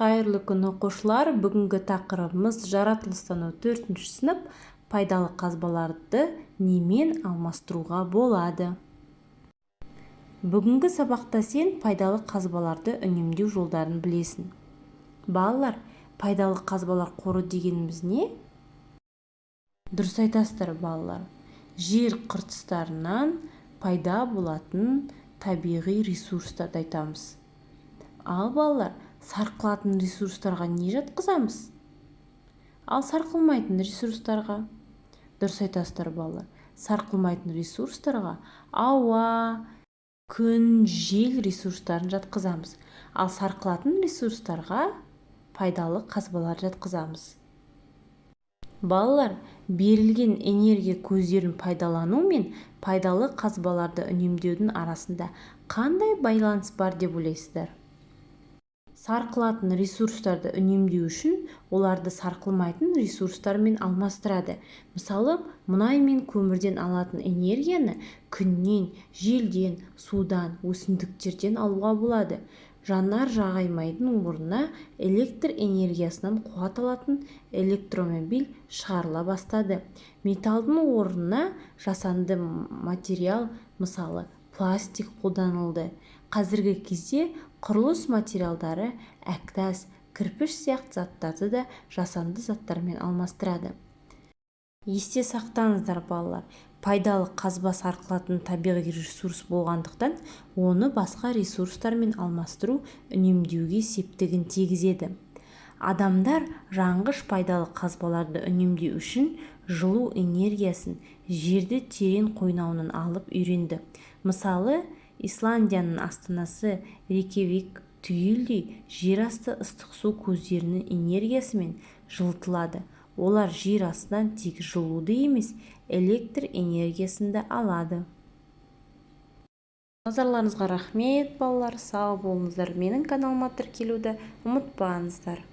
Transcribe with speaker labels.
Speaker 1: Қайырлы күн, оқушылар! Бүгінгі тақырыбымыз: жаратылыстану, төртінші сынып, пайдалы қазбаларды немен алмастыруға болады? Бүгінгі сабақта сен пайдалы қазбаларды үнемдеу жолдарын білесің. Балалар, пайдалы қазбалар қоры дегеніміз не? Дұрыс айтасыздар, балалар. Жер қыртыстарынан пайда болатын табиғи ресурстарды айтамыз. Ал, балалар, сарқылатын ресурстарға не жатқызамыз? Ал сарқылмайтын ресурстарға? Дұрыс айтасыздар, балалар. Сарқылмайтын ресурстарға ауа, күн, жел ресурстарын жатқызамыз. Ал сарқылатын ресурстарға пайдалы қазбалар жатқызамыз. Балалар, берілген энергия көздерін пайдалану мен пайдалы қазбаларды үнемдеудің арасында қандай байланыс бар деп ойлайсыздар? Сарқылатын ресурстарды үнемдеу үшін оларды сарқылмайтын ресурстармен алмастырады. Мысалы, мұнай мен көмірден алатын энергияны күннен, желден, судан, өсімдіктерден алуға болады. Жанар-жағармайдың орнына электр энергиясынан қуат алатын электромобиль шығарыла бастады. Металдың орнына жасанды материал, мысалы, пластик қолданылды. Қазіргі кезде құрылыс материалдары, әктас, кірпіш сияқты заттарды да жасанды заттармен алмастырады. Есте сақтаңыздар, балалар, пайдалы қазба сарқылатын табиғи ресурс болғандықтан, оны басқа ресурстармен алмастыру үнемдеуге септігін тигізеді. Адамдар жанғыш пайдалы қазбаларды үнемдеу үшін жылу энергиясын жерді терең қойнауынан алып үйренді. Мысалы, Исландияның астанасы Рейкьявик түгелдей жер асты ыстық су көздерінің энергиясымен жылытылады. Олар жер астынан тек жылуды емес, электр энергиясын да алады. Назарларыңызға рахмет, балалар! Сау болыңыздар! Менің каналыма тіркелуді ұмытпаңыздар.